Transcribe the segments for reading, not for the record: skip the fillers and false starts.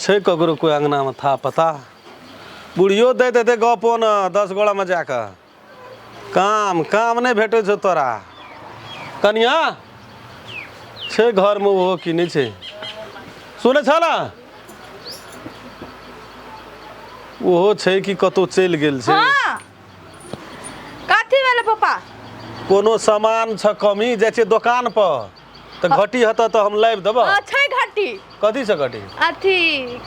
छै ककरो कोइ अङ्गनामे था पता बुढ़ियो दैत हेतै गपो ने 10 गोड़ामे जा कऽ काम काम नहि भेटै छौ तोरा कनिया छै घरमे ओहो कि नहि छै सुनै छ ने ओहो छै कि कतहु चलि गेल छै हाँ कथी भेलै पापा कोनो सामान छ कमी जाइ छियै दोकान पर तऽ घटी हेतऽ तऽ हम लाबि देबऽ हाँ, छै घटी कथी छै घटी अथी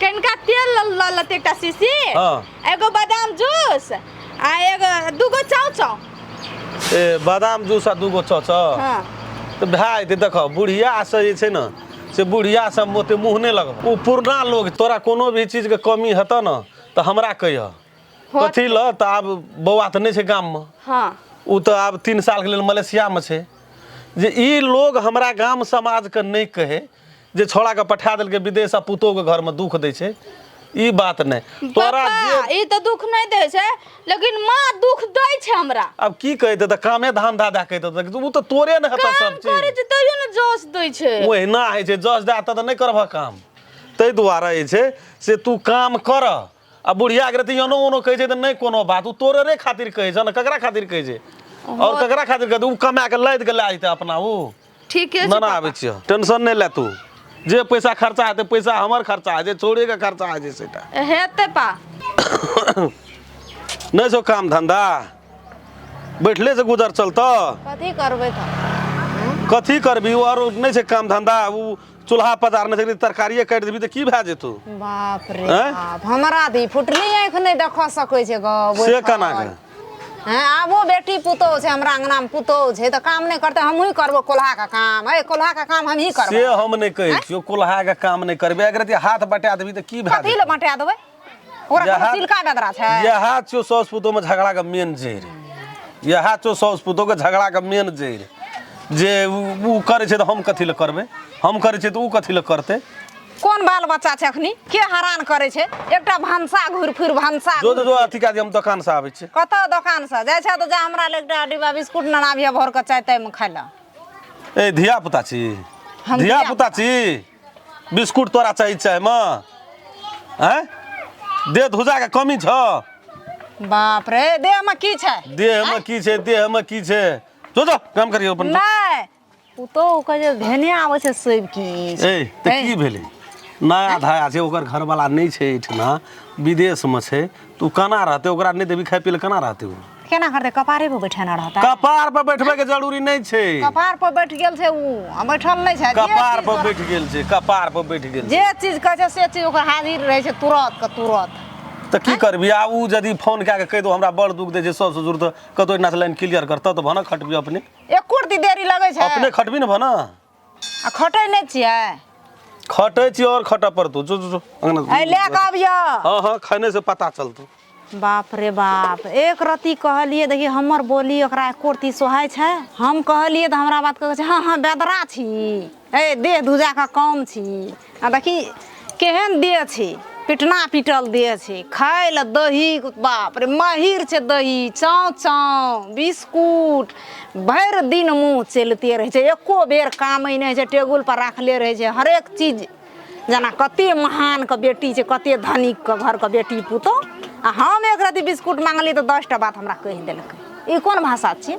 कनिका तेल लऽ लेतै एकटा शीशी हाँ। एगो बादाम जूस आ एगो दूगो चाउ चाउ ए बादाम जूस आ दूगो चौ चौ हाँ तऽ भए जेतै देखऽ बुढ़िया से जे छै ने से बुढ़िया सब ओते मुँह नहि लगबऽ ओ पुरना लोग तोरा कोनो भी चीजके कमी हेतऽ ने तऽ हमरा कहिह कथी लऽ तऽ आब बौआ तऽ नहि छै गाममे हाँ ओ तऽ आब 3 सालके लेल मलेशियामे छै जे ई लोग हमरा गाम समाजके नहि कहै जे छौड़ाके पठा देलकै विदेश आ पुतोहके घरमे दुख दै छै ई बात नहि तोरा पापा जे ई तऽ दुख नहि दै छै लेकिन माँ दुख दै छै हमरा आब की कहैत तऽ कामे धान धा दए कहैत तऽ ओ तऽ तोरे ने हेतऽ काम सब करै चीज छै तैयो ने जोश दै छै ओहिना होइ छै जस दए तऽ नहि करबह काम ताहि दुआरे जे छै से तू काम कर आ बुढ़िया के रति एनो ओनो कहै छै तऽ नहि कोनो बात ओ तोरे खातिर कहै छै ने ककरा खातिर कहै छै आओर ककरा खातिर कहै छै? ओ कमा के लादि के लए जेतै अपना ओ ठीके छै ना ना आबै छियै टेंशन नहि ले तू जे पैसा खर्चा हेतै पैसा हमर खर्चा हेतै छोड़े के खर्चा हेतै सेटा हेतै पा नहि छौ काम धंधा बैठले से गुजर चलतऽ कथी करबै तऽ कथी करबी ओ आरो नहि छै काम धंधा ओ चूल्हा पजारने छै तरकारिए काटि देबी तऽ की भए जेतौ बाप रे आँय? बाप हमरा तऽ ई फुटली आँखि नहि देख सकै छै गो से केना के हैं आबो बेटी पुतोहु छै हमरा अंगना मे पुतोहु छै तऽ काम नहि करतै हमही करबो कोल्हा के काम ए कोल्हा के काम हमही से करबो हम नहि कहै छियौ कोल्हा के काम नहि करबै अगर एते हाथ बटा देबी तऽ की भए कथी लए बटा देबै ओकरा कोनो चिलका बेदरा छै इएह छियौ साउस पुतोहु मे झगड़ा के मेन जड़ि इएह छियौ साउस पुतोहु के झगड़ा के मेन जड़ि जे उ करै छै तऽ हम कथी लए करबै हम करै छियै तऽ उ कथी लए करतै कोन बाल बच्चा छै अखनी के हरान करै छै एकटा भनसा घुरि फिर भनसा जो जो अथी कए दियौ हम दोकान से आबै छी कतऽ दोकान से जाइ छै तऽ जा हमरा लए एकटा डिब्बा बिस्कुट नेने आबिहे भोर के चाय ताय मे खाय लए ए धिया पुता छी हम धिया पुता छी बिस्कुट तोरा चाही चायमे आँय देह धुजाके कमी छ बाप रे देहमे की छै देहमे की छै देहमे की छै जो जो काम करियौ अपन नहि पुतोहु के जे भेने आबै छै सब किछु ए तऽ की भेलै नया धाया छै ओकर घरवाला नहि छै एहिठिना विदेशमे छै तऽ ओ केना रहतै ओकरा नहि देबी खाय पी लए केना रहतै ओ केना करतै कपारे पर बैठेने रहतै कपार पर बैठबै के जरूरी नहि छै कपार पर बैठ गेल छै उ आ बैठल नहि छै जे कपार चीज पर तोरा- बैठ गेल छै कपार पर बैठ गेल छै जे चीज कहै छै से चीज ओकर हाजिर रहै छै तुरत के तुरत तऽ की करबी आ उ यदि फोन कए के कहि दो हमरा बड़ दुख दै छै साउस ससुर तऽ कतौ एहिना से लाइन क्लियर करतऽ तऽ भना खटबी अपने एको रति देरी लगै छै अपने खटबी ने भना आ खटै नहि छियै खटै छी और खटऽ पड़तौ जो जो जो अंगना एहि लए कऽ अबियौ हाँ हाँ खने से पता चलतौ बाप रे बाप एक रत्ती कहलियै देखी हमर बोली ओकरा एको रत्ती सोहाइ छै हम कहलियै तऽ हमरा बात कहै छै हँ हँ बेदरा छी ए देह धुजा कऽ कम छी आ देखी केहन देह छै पिटना पिटल देह छै खाय लए दही बाप रे महिर छै दही चाँव चाँव बिस्कुट भरि दिन मुँह चलिते रहै छै एको बेर कामे नहि होइ छै टेबुलपर राखले रहै छै हरेक चीज जेना कते महानके बेटी छै कते धनिकके घरके बेटी पुतोहु आ हम एक रत्ती बिस्कुट माँगलियै तऽ 10टा बात हमरा कहि देलकै ई कोन भाषा छियै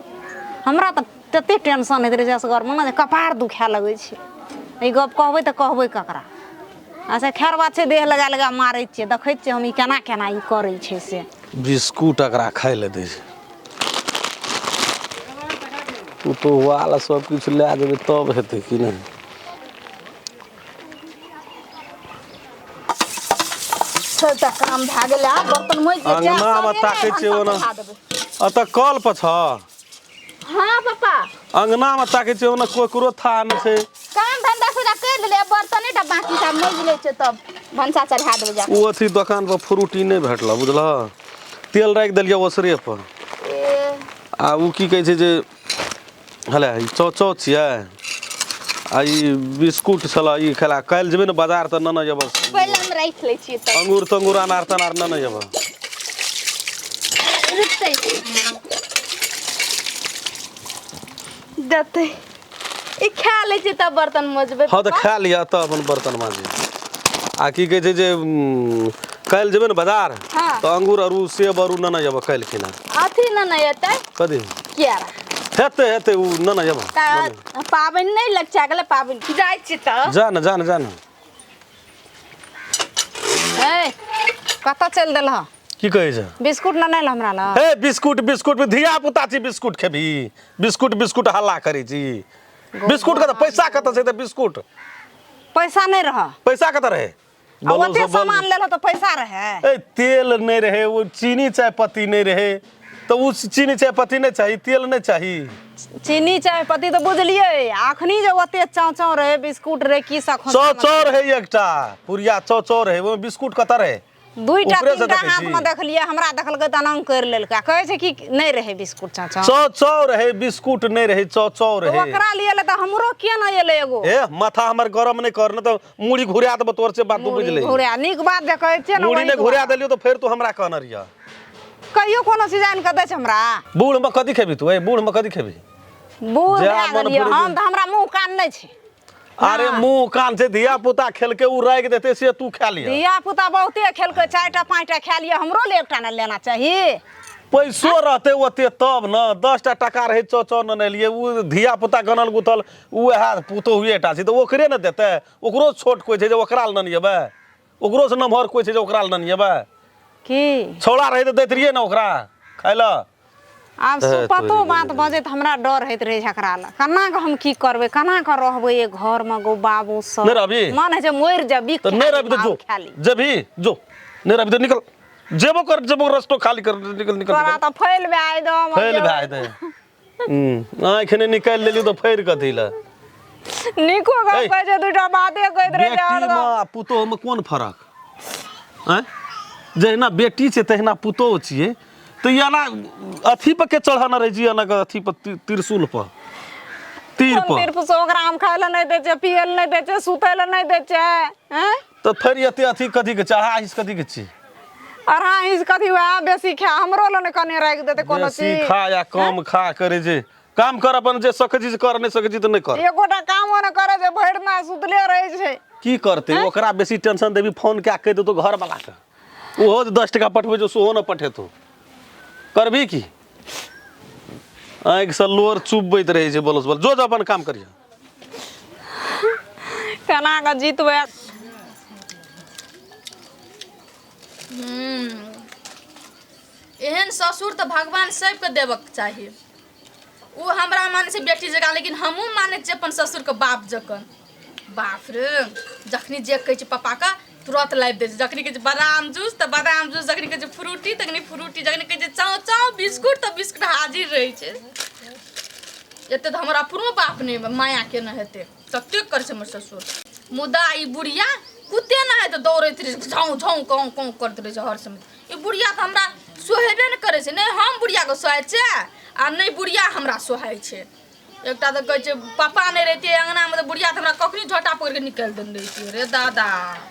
हमरा तऽ तते टेंशन होइत रहै छै असगरमे ने जे कपार दुखाए लगै छै ई गप कहबै तऽ कहबै ककरा अच्छा खैर बात छै देह लगा लगा मारै छियै देखै छियै हम ई केना केना ई करै छै से बिस्कुट एकरा खाय लए दै छै पुतोहुआ लए सब किछु लए जेबै तब हेतै कि नहि सबटा काम भए गेलै आब बर्तन मोजि जेतै अङ्गनामे ताकै छियै ओना एतऽ कल पर छह हाँ पापा अङ्गनामे ताकै छियै ओना ककरो था नहि छै काम धंधा सबटा करि लेलियै आब बर्तने टा बाकी छै आब मोजि लै छै तब भनसा चढ़ा देबै जा ओ अथी दोकान पर फ्रूटी नहि भेटल बुझलह तेल राखि देलियै ओसरे पर आ ओ की कहै छै जे हले ई चौ चौ छियै आ ई बिस्कुट छल ई खेला काल्हि जेबै ने बाजार तऽ नेने जेबह पहिले हम राखि लै छियै तब अंगूर तंगूर अनार तनार नेने जेबह रुकतै देतै ई खा लै छियै तब बर्तन मजबै हँ तऽ खा लिअ तऽ अपन बर्तन माँजी आ की कहै छै जे काल्हि जेबै ने बाजार हाँ। तऽ अंगूर आरू सेब आरू नेने जेबै काल्हि खिना। अथी नेने एतै। कथी? केरा। हेतै हेतै, ओ नेने जेबै। तऽ पाबनि नहि लगचा गेलै? पाबनि जाइ छी तऽ। जा ने, जा ने, जा ने। ए, कतऽ चलि देलह? की कहै छै? बिस्कुट ने नहि हमरा लग। हे, बिस्कुट बिस्कुट, धिया पुता छी, बिस्कुट खेबही? बिस्कुट बिस्कुट हल्ला करै छी। बिस्कुट कतऽ? पैसा कतऽ छै? तऽ बिस्कुट पैसा नहि रह। पैसा कतऽ रहे? आ ओते सामान लेलह तऽ पैसा रहे? ए, तेल नहि रहे, ओ चीनी चाय पत्ती नहि रहे, तऽ ओ चीनी चाय पत्ती नहि चाही, तेल नहि चाही? चीनी चाय पत्ती तऽ बुझलियै। अखनी जे ओते चाव चाव रहे, बिस्कुट रहे, की सब? चौ चौ रहे, एकटा पुरिया चौ चौ रहे, ओहिमे बिस्कुट कतऽ रहे? दुईटा ऊपरे से तीनटा देखै हाथ छी। में देखलियै, हमरा देखलकै तऽ अनंग करि लेलकै आ कहै छै कि नहि रहै बिस्कुट चाचा। चौ चौ रहे, बिस्कुट नहि रहे, चौ चौ रहे। ओकरा लिए ले तऽ हमरो किया नहि एलै एगो? ए, माथा हमर गरम नहि कर, ने तऽ मूड़ी घुरा देबो तोर, से बात तू बुझ ले। घुरा, नीक बात जे कहै छियै ने। मूड़ी वही नहि घुरा दुआरे। देलियौ तऽ फेर तू हमरा कहने रहिय। कहियो कोनो चीज आनि कऽ दै छै हमरा? बूढ़ में कथी खेबही तू? ए, बूढ़ में कथी खेबही? बूढ़ जा भए मन गेलियै फुरै हम तऽ, हमरा मुँह कान नहि छै। अरे, मुंह कान छै, धिया पुता खेलके उ राखि देते, से तू खा लिअ। धिया पुता बहुते खेलकै, 4टा 5टा खा लिअ, हमरो ले एकटा ने लेना चाही। पैसो रहते ओते तब ने। 10टा टका रहै, चौ चौ ने लिए। उ धिया पुता गनल गुथल उएह पुतोहुए टा छै, तऽ ओकरे ने देतै। ओकरो छोट कोइ छै जे ओकरा लए नेबै? ओकरो से नमहर कोइ छै जे ओकरा लए नेबै? की छौड़ा रहै तऽ दैत रहियै ने ओकरा खाय लए। आब हे, सुपतो तोरी बात बजैत हमरा डर होइत रहै छै। एकरा लए केना कऽ हम की करबै, केना कऽ रहबै एहि घरमे गो बाबू सब? नहि रहबही? मन होइ छै मरि जाबी। तऽ नहि रहबी तऽ जो। खाली जेबही जो, नहि रहबी तऽ निकल। जेबो कर, जेबो, रस्तो खाली कर, निकल निकल। तोरा निकल। तऽ फैल भए एकदम। फैल भए जेतै। आँखि नहि निकालि लेलियौ तऽ फैर कथी लए? नीको गप ऐ, कहै छै, दूटा बाते कहैत रहै छै बेटीमे हरदम। आ पुतोहुमे कोन फरक? आँय, जहिना बेटी छै तहिना पुतोहु छियै, तऽ ई एना अथी पर के चढ़ाना रहै छी, एना के अथी पर, त्रिशूल पर, तीर कोन पर? तीर पर? ओकरा हम खाय लए नहि दै छै, पियै लए नहि दै छै, सुतै लए नहि दै छै, आँय? तऽ फेर एते अथी कथी के चढ़ा हिस कथी के छी? अढ़ा इंच कथी? वएह बेसी खा, हमरो लए नहि कने राखि देतै कोनो बेसी चीज? खा या कम खा, करै छै काम कर अपन, जे सकै छी से कर, नहि सकै छी तऽ नहि कर। एकोटा कामो नहि करै छै, भरि दिना सुतले रहै छै। की करतै? ओकरा बेसी टेंशन देबी, फोन कए कहि देतौ घर वाला के, ओहो जे 10 टका पठबै छौ सेहो नहि पठेतौ। करबही की? आँखिसँ लोर चुबैत रहै छै। बोलस बोल, जो जो अपन काम करिह। केना कऽ जीतबै? एहन ससुर तऽ भगवान सबके देबक चाही। ओ हमरा मानै छै बेटी जकाँ, लेकिन हमहूँ मानै छियै अपन ससुरके बाप जकाँ। बाप रे, जखनी जे कहै छै पप्पाके, तुरत लाबि दै छै। जखनी कहै छै बादाम जूस तऽ बादाम जूस, जखनी कहै छै फ्रूटी तखनी फ्रूटी, जखनी कहै छै चाउ चाउ बिस्कुट तऽ बिस्कुट हाजिर रहै छै। एते तऽ हमर अपनो बाप नहि माया केने हेतै, ततेक करै छै हमर ससुर। मुदा ई बुढ़िया कुत्ते ना है तऽ दौड़ैत रहै छै, झाँउ झाँउ काँव काँव करैत रहै छै हर समय। ई बुढ़िया तऽ हमरा सोहेबे नहि करै छै। नहि हम बुढ़ियाके सोहाइ छियै आ नहि बुढ़िया हमरा सोहाइ छै। एकटा तऽ कहै छै, पापा नहि रहितियै अङ्गनामे तऽ बुढ़िया तऽ हमरा कखनी झोटा पकड़ि कऽ निकालि देने रहितियै रे दादा।